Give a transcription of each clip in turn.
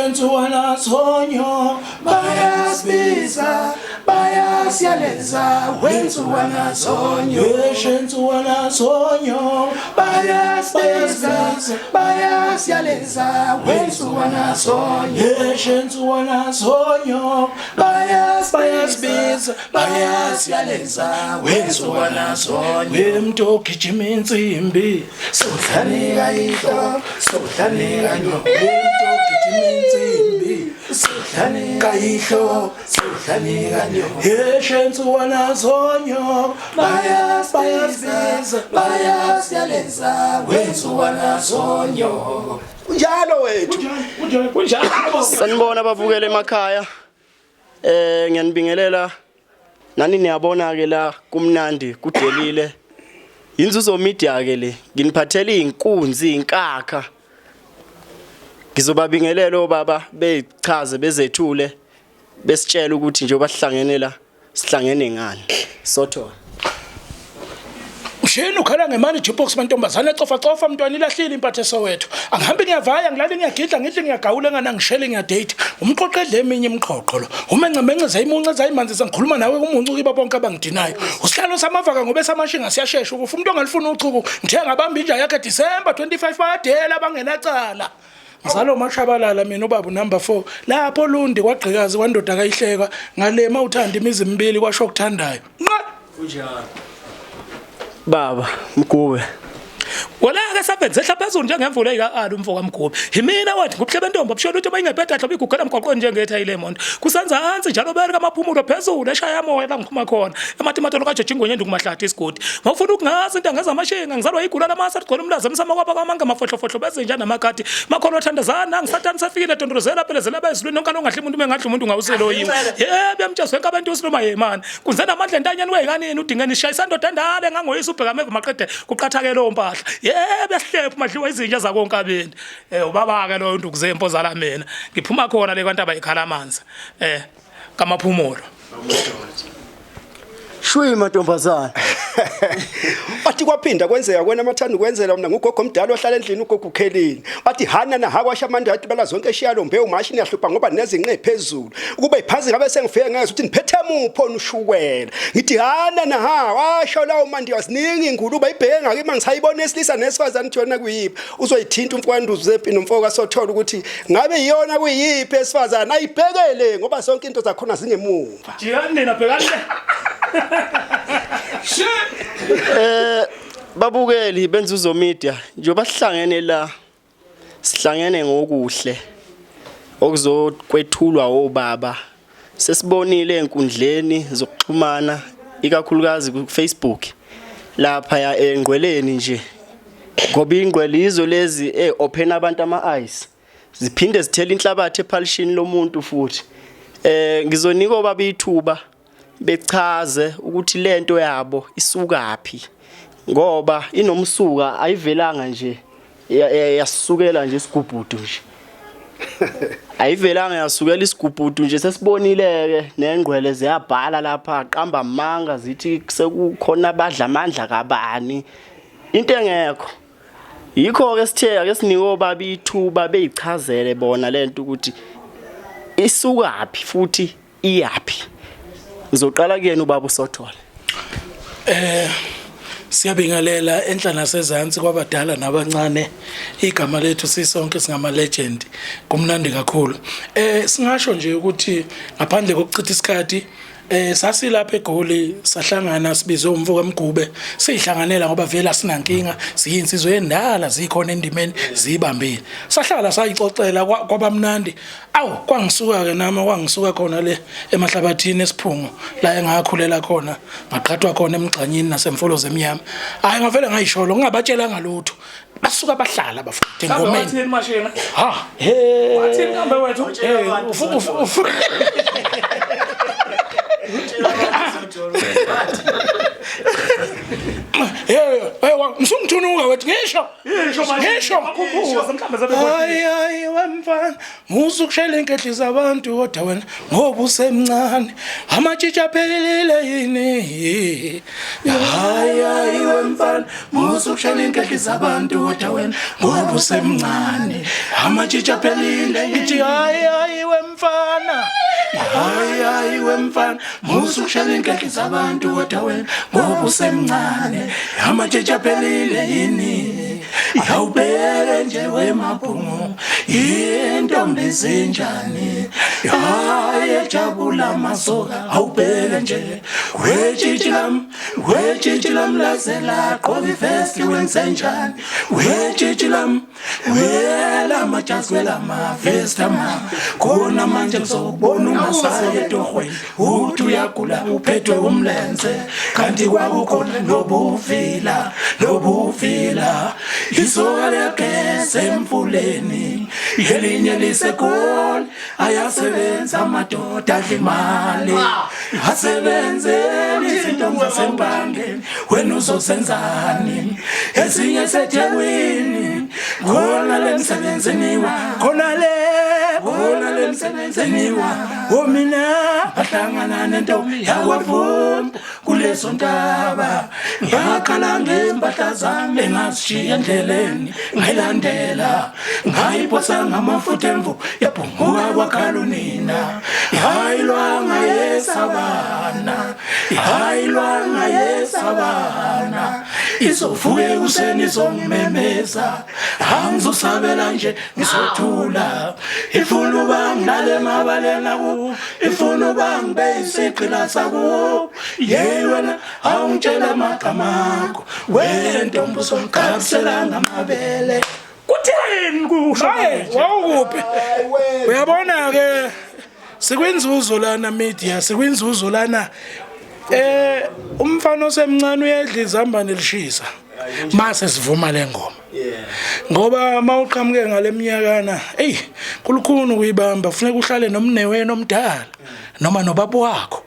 Yeshensuwana sonyo Bayasibiza, bayasiyalenza, wenzuwana sonyo. Yeshensuwana sonyo Bayasibiza, bayasiyalenza, wenzuwana sonyo. Yeshensuwana sonyo Bayasibiza, bayasiyalenza, wenzuwana sonyo. Wemntu ogijima insimbi Sodlanika ihlo, sodlanika nyoko. Wemntu ogijima insimbi Sodlanika ihlo, sodlanika nyoko. Yeshensuwana sonyo Bayasibiza, bayasiyalenza, wenzuwana sonyo. Kunjalo wethu. Kunjalo. Sanibona ababukela emakhaya. Ngiyanibingelela. Nani niyabona ke la kumnandi kudelile. Inzuzo media ke le. Nginiphathela izinkunzi inkakha. Ngizobabingelela obaba bezichaze bezethule besitshela ukuthi njengoba sihlangene la sihlangene ngani. Sothola. Mshini ukhala ngemali jukebox mantombazane cofa cofa mntwana ilahlile impatha esowethu. Angihambi ngiyavaya ngilale ngiyagidla ngidle ngiyagawula ngana ngishele ngiyadate. Umqoqo edle eminye imiqoqo lo. Umencemence zayimunce zayimanzisa ngikhuluma nawe kumuncu kiba bonke abangidinayo. Usihlalo samavaka ngoba esamashinga siyashesha ukufa umuntu ongalifuna uchuku ngithe ngabamba inja yakhe December 25 bayadela abangenacala. Ngizalo mashabalala mina ubaba number 4 lapho Lundi kwagqikazi kwandoda kayihleka ngale mawuthanda imizi emibili kwasho okuthandayo. Nqa! Baba Mgube. Wona-ke sabenze ehla phezulu njengemvula eyika-ali umfo kaMgube. Yimina wathi ngubuhle bentombi obushona ukuthi uma ingephetha hlobo igugela mgwaqweni njengetha ile monto. Kusenza ansi njalo beri kamaphumulo phezulu eshaya moya la ngiphuma khona. Ematimatolo kaJoji Ingwenye ndukumahlathi isigodi. Mawufuna ukungazi into ngezamashinga ngizalwa igula lamasa ligcwele umlazi emsamo kwaba kwamanga amafohlofohlo bezinja namakati. Makholo thandazana ngisathani sefikile dondolozela phelezela bezulwini nonke ongadli umuntu mengadli umuntu ngawuselo yimi. Yebo yamtshazwe enkabantu usiluma yemani. Kunzena amandla entanyeni weyikanini udingeni ishayisa ndoda endala engangoyisa ubheka ameva maqede kuqathake leyo mpahla. Yebo yahlephu madliwa izinja zakonkabeni. Ubaba ke loyo nduku zempo zala mina. Ngiphuma khona le kwantaba ikhala amanzi. Kamaphumulo. Shwi mantombazana. Bathi kwaphinda kwenzeka kwena amathanda ukwenzela mina ngugogo omdala ohlala endlini ugogo ukhelini. Bathi hana na hakwasha amandla athi bala zonke eshiyalo mbewu mashi niyahlupha ngoba nezinqe phezulu. Ukube iphansi ngabe sengifike ngezwe ukuthi niphethe mupho nushukela. Ngithi hana na ha washo lawo mandi wasiningi ingulube ibheke ngake mangisayibona esilisa nesifazane ukuthi yona kuyiphi. Uzoyithinta umfowethu zempi nomfoka sothola ukuthi ngabe iyona kuyiphi esifazane ayibhekele ngoba sonke into zakhona zingemumva. Jikani nina bhekani le. Babukeli benzuzo media njengoba sihlangene la sihlangene ngokuhle okuzokwethulwa obaba sesibonile enkundleni zokuxhumana ikakhulukazi ku Facebook lapha ya engqweleni nje ngoba ingqwele yizo lezi eopen abantu ama eyes ziphinde zithela inhlabathi ephalishini lomuntu futhi ngizonika obaba ithuba bechaze ukuthi lento yabo isukaphi ngoba inomsuka ayivelanga nje yasukela nje isigubhudu nje ayivelanga yasukela isigubhudu nje sesibonile ke nengqwele ziyabhala lapha qamba amanga zithi sekukhona abadla amandla kabani into engekho yikho ke sithe ake sinike obaba ithuba beyichazele bona lento ukuthi isukaphi futhi iyaphi ngizoqala kuyena ubaba uSothole. Siyabingelela enhla nasezansi kwabadala nabancane. Igama lethu sisonke singama legend. Kumnandi kakhulu. Singasho nje ukuthi ngaphandle kokuchitha isikhathi sasilapha eGoli sahlangana sibizwe umfo kaMgube sihlanganela ngoba vele asinankinga siyinsizwe endala zikhona endimeni zibambile sahlala sayixoxela kwabamnandi awu kwangisuka ke nami kwangisuka khona le emahlabathini esiphungo la engakhulela khona ngaqhathwa khona emgxanyini nasemfolozi emnyama hayi ngavele ngayisholo ngingabatshelanga lutho basuka bahlala bafowethu engomeni Wathini mashinga? Ha he Wathini kambe wethu? Ufu Hey, hey. Ngisho msungithunuka wethu ngisho. Isho manje. Ngisho. Bakhumbuze mhlawumbe sebebonile. Hayi hayi wemfana musu kushela inkehli zabantu kodwa wena ngoba usemncane amatshitshi aphelile yini. Hayi hayi wemfana musu kushela inkehli zabantu kodwa wena ngoba usemncane amatshitshi aphelile. Ngithi hayi hayi wemfana. Hayi hayi wemfana musu kushela inkehli zabantu kodwa wena ngoba usemncane amatshitshi aphelile yini. Yawubheke nje wemabhungu intombi zinjani hayi ejabula masoka awubheke nje wetshitshi lam wetshitshi lam lazela qoba ivesti wenzenjani wetshitshi lam wela majazi wela mavesti ama khona manje ngizokubona ungasaye etohweni uthi uyagula uphethwe umlenze kanti kwakukhona nobuvila nobuvila isoka liyageza emfuleni elinye lisegoli ayasebenza amadoda adla imali asebenzeli izintombi zasempangeni wena uzosenzani ezinye sethekwini khona le msebenziniwa khona le khona le msebenziniwa omina bahlangana nentombi yakwavumbu kulezo ntaba ngakhala ngempahla zami engazishiya endleleni ngayilandela ngayiphosa ngamafutha emvu yaphunguka kwakhalunina hayilwanga yesabana hayilwanga yesabana izovuka ekuseni izongimemeza angizosabela nje ngizothula ifuna uba ngilale emabaleni akubo ifuna uba ngibe isigqila sakubo yeyi wena awungitshela amagama akho wentombi uzongigabisela ngamabele. Kutheni kusho Hayi, manje? wawukuphi? Uyabona ke sikwinzuzo lana media, sikwinzuzo lana. Umfana osemncane uyedla izambane lishisa. Mase sivuma le ngoma. Ngoba mawuqhamuke ngaleminyakana, hey, kulukhuni ukuyibamba, kufuneka uhlale nomnewenu omdala noma nobaba wakho.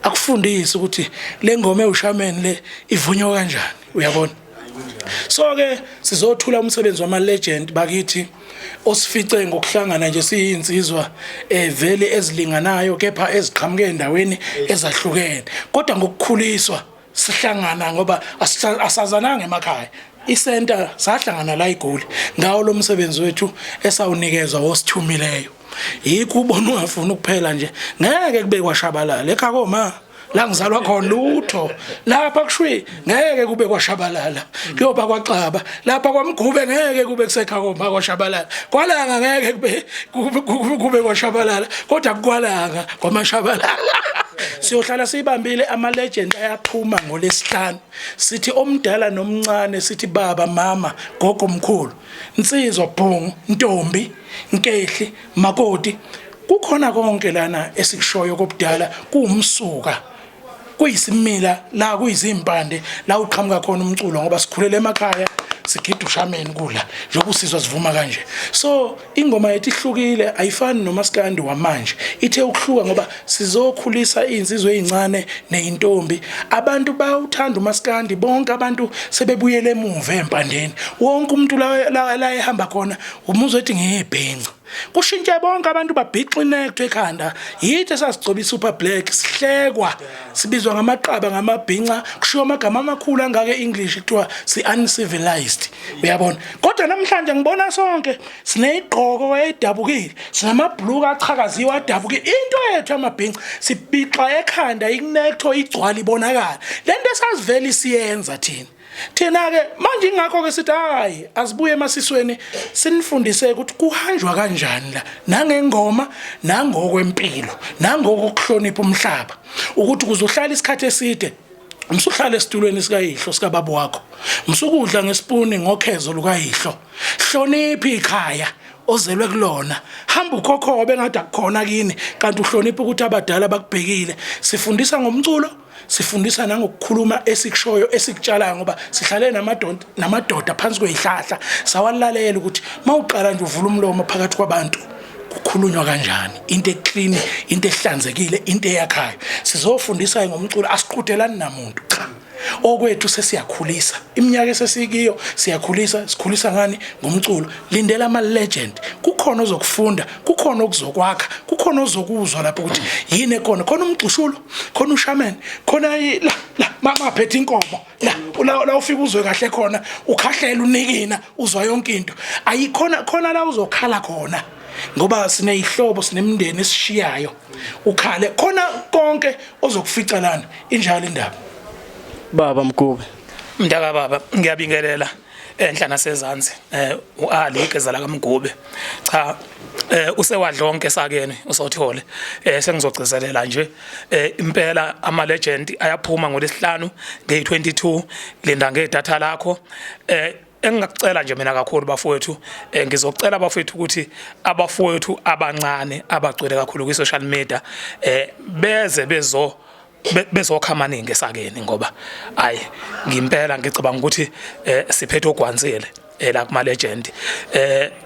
Akufundise ukuthi le ngoma ewushameni le ivunywa kanjani, uyabona? So ke sizothula umsebenzi wama legend bakithi osifice ngokuhlangana nje siyinsizwa vele ezilinganayo kepha eziqhamuke endaweni ezahlukene kodwa ngokukhuliswa sihlangana ngoba asazananga emakhaya. Isenta sahlangana la eGoli ngawo lo msebenzi wethu esawunikezwa wosithumileyo. Yikho ubona ungafuni ukuphela nje ngeke kube kwashabalala ekhaya koma la ngizalwa khona lutho lapha kushwi ngeke kube kwashabalala kuyoba kwaxaba lapha kwamgube ngeke kube kusekha koma kwashabalala kwalanga ngeke kube kwashabalala kodwa kwalanga kwamashabalala. Siyohlala sibambile ama legend ayaphuma ngolesihlanu sithi omdala nomncane sithi baba mama gogo mkhulu insizwa bhungu ntombi nkehli makoti kukhona konke lana esikushoyo kobudala kuwumsuka kuyisimila la kuyizimpande la uqhamuka khona umculo ngoba sikhulele emakhaya sigida ushameni kula njengoba usizwa sivuma kanje. So ingoma yethu ihlukile ayifani nomaskandi wamanje ithe ukuhluka ngoba sizokhulisa izinsizwa ezincane nezintombi. Abantu bawuthanda umaskandi bonke abantu sebebuyele emuva empandeni wonke umuntu la ehamba khona umuzwe ethi ngiyibhinca kushintshe bonke abantu babhixa inetho ekhanda. Yithi esasigcoba iSuper Black sihlekwa sibizwa ngamaqaba ngamabhinca kushiwo amagama amakhulu angaka eEnglish kuthiwa si uncivilized uyabona. Kodwa namhlanje ngibona sonke sineyigqoko edabukile sinamabhluku achakaziwe adabukile into yethu amabhinca sibixa ekhanda inetho igcwala ibonakala lento esasivele siyenza thina. Thina ke manje ingakho ke sithi hayi azibuye emasisweni sinifundise ukuthi kuhanjwa kanjani la nangengoma nangokwempilo nangokuhlonipha umhlaba ukuthi kuzohlala isikhathi eside msuhlala esitulweni sikayihlo sikababa wakho msukudla ngesipuni ngokhezo lukayihlo hlonipha ikhaya ozelwe kulona hamba ukhokhobe engathi akukhona kini kanti uhlonipha ukuthi abadala bakubhekile. Sifundisa ngomculo sifundisa nangokukhuluma esikushoyo esikutshalayo ngoba sihlale namadoda phansi kwezihlahla sawalalela ukuthi mawuqala nje uvula umlomo phakathi kwabantu kukhulunywa kanjani into eclean into ehlanzekile into eyakhayo. Sizofundisa ngomculo asiqhudelani namuntu cha. Okwethu sesiyakhulisa iminyaka esesikiyo, siyakhulisa. Sikhulisa ngani? Ngomculo. Lindela ama legend, kukhona ozokufunda, kukhona okuzokwakha, kukhona ozokuzwa lapho ukuthi yini ekhona khona, umgxushulo khona, ushaman khona, la la mama phethe inkomo la la la ufika uzwe kahle khona, ukhahlela, unikina, uzwa yonke into ayikhona khona la uzokhala khona, ngoba sineyihlobo, sinemindeni esishiyayo, ukhale khona konke ozokufica lana. Injalo indaba. Baba Mgube. Mntaka baba, ngiyabingelela enhla nasezansi. UAli igeza la kaMgube. Cha, usewadlonke sakeni usothole. Sengizogcizelela nje, impela ama legend ayaphuma ngolesihlanu nge22. Linda ngedatha lakho. Engingakucela nje mina kakhulu bafowethu, ngizocela bafowethu ukuthi abafowethu abancane abagcwele kakhulu kwi social media beze bezokha amaningi esakeni, ngoba ayi, ngimpela ngicabanga ukuthi siphethe ogwansile la kuma legend.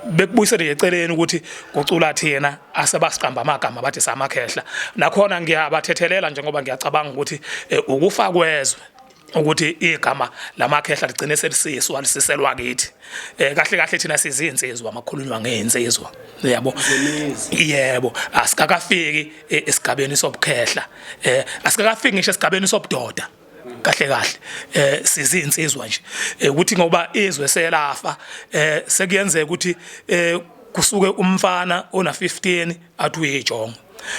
Bekubuyisele eceleni ukuthi kucula thina asebasiqamba amagama bathi samakhehla. Nakhona ngiyabathethelela njengoba ngiyacabanga ukuthi ukufa kwezwe ukuthi igama lamakhehla ligcine selisiswa lisiselwa kithi. Kahle kahle thina sizinsizwa, makhulunywa ngeinsizwa, yabo. Yebo, asikakafiki esigabeni sobukhehla, asikakafiki ngisho esigabeni sobudoda. Kahle kahle sizinsizwa nje, ukuthi ngoba izwe selafa, sekuyenzeka ukuthi kusuke umfana ona 15 athi uyijongo,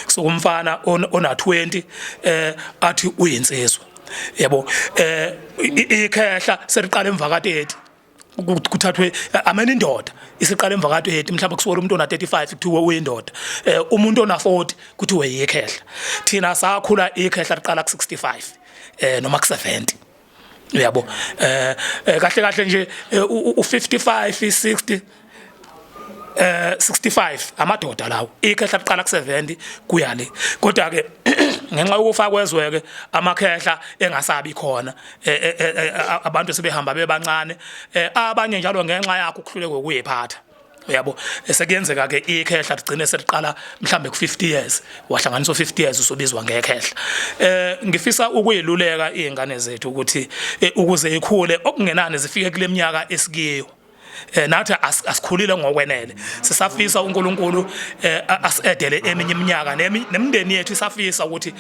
kusuke umfana ona 20 athi uyinsizwa, yabo. Ikhehla seliqala emva ka 30, kuthathwe amene indoda isiqala emva ka-30, mhlawumbe kusuka umuntu ona 35 kuthiwe uyindoda, umuntu ona 40 kuthiwe yikhehla. Thina sakhula ikhehla liqala ku-65 noma ku-70, uyabo. Kahle kahle nje u-55, 60, 65 amadoda lawo. Ikhehla liqala ku70 kuya le. Kodwa ke ngenxa yokufa kwezwe ke amakhehla engasabi khona, abantu sebehamba bebancane, abanye njalo ngenxa yakho ukuhluleka ukuyiphatha, uyabo. Sekuyenzeka ke ikhehla ligcine seliqala mhlambe ku50 years, wahlanganisa u50 years usubizwa ngekhehla. Ngifisa ukuyiluleka izingane zethu ukuthi ukuze ikhule okungenani zifike kule minyaka esikiyo, nathi asikhulile ngokwenele, sisafisa uNkulunkulu asedele eminye iminyaka, nemindeni yethu isafisa ukuthi